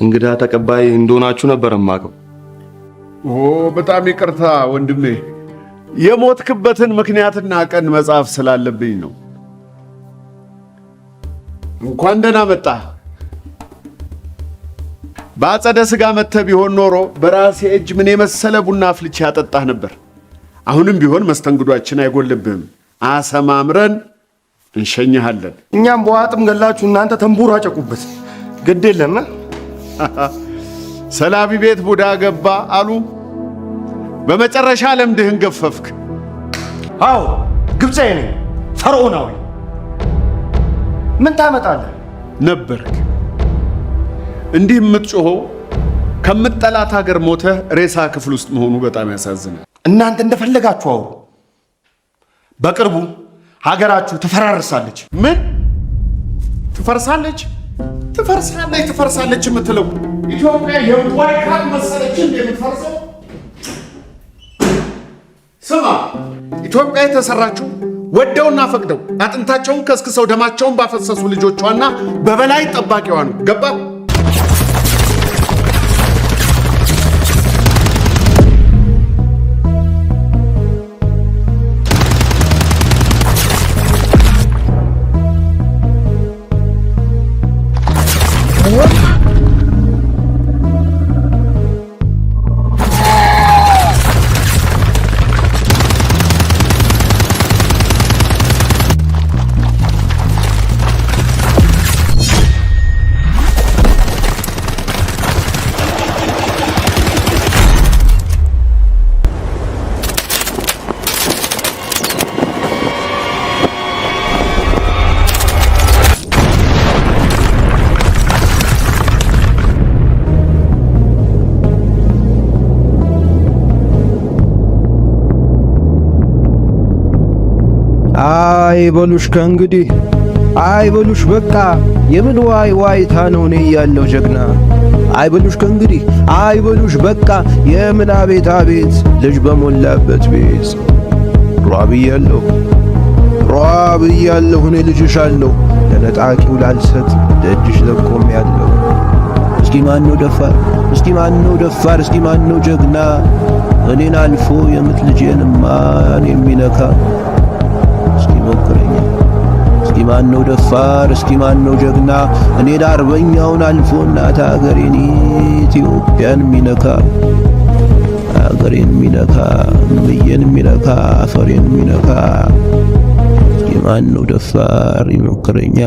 እንግዳ ተቀባይ እንደሆናችሁ ነበር የማውቀው። ኦ፣ በጣም ይቅርታ ወንድሜ፣ የሞትክበትን ምክንያትና ቀን መጻፍ ስላለብኝ ነው። እንኳን ደህና መጣህ። በአጸደ ሥጋ መጥተህ ቢሆን ኖሮ በራሴ እጅ ምን የመሰለ ቡና አፍልቼ ያጠጣህ ነበር። አሁንም ቢሆን መስተንግዷችን አይጎልብህም። አሰማምረን እንሸኝሃለን። እኛም በዋጥም ገላችሁ እናንተ ተንቡራጨቁበት። ግድ የለም። ሰላቢ ቤት ቡዳ ገባ አሉ። በመጨረሻ ለምድህን ገፈፍክ። አዎ፣ ግብፃዊ ነኝ፣ ፈርዖናዊ። ምን ታመጣለህ? ነበርክ። እንዲህ የምትጮኸው ከምትጠላት ሀገር ሞተህ ሬሳ ክፍል ውስጥ መሆኑ በጣም ያሳዝናል። እናንተ እንደፈለጋችሁ አውሩ። በቅርቡ ሀገራችሁ ትፈራርሳለች። ምን ትፈርሳለች? ትፈርሳለች ትፈርሳለች የምትለው ኢትዮጵያ የዋይ ካል መሰለች እንደ የምትፈርሰው? ስማ፣ ኢትዮጵያ የተሰራችው ወደውና ፈቅደው አጥንታቸውን ከስክሰው ደማቸውን ባፈሰሱ ልጆቿና በበላይ ጠባቂዋ ነው። ገባ? አይ በሉሽ ከእንግዲህ፣ አይ በሉሽ በቃ፣ የምን ዋይ ዋይታ ነው እኔ ያለው ጀግና። አይ በሉሽ ከእንግዲህ፣ አይ በሉሽ በቃ፣ የምን አቤት አቤት ልጅ በሞላበት ቤት። ሯ ብያለሁ፣ ሯ ብያለሁ፣ እኔ ልጅሽ አለሁ፣ ለነጣቂው ላልሰጥ ደጅሽ ለቆም ያለሁ። እስኪ ማነው ደፋር? እስኪ ማነው ደፋር? እስኪ ማነው ጀግና? እኔን አልፎ የምት ልጄን ማን የሚነካ? እስኪ ሞክረኛ። እስኪ ማነው ደፋር? እስኪ ማነው ጀግና? እኔን አርበኛውን አልፎ እናት ሀገሬን ኢትዮጵያን የሚነካ፣ ሀገሬን የሚነካ፣ እምዬን የሚነካ፣ አፈሬን የሚነካ፣ እስኪ ማነው ደፋር? ይሞክረኛ።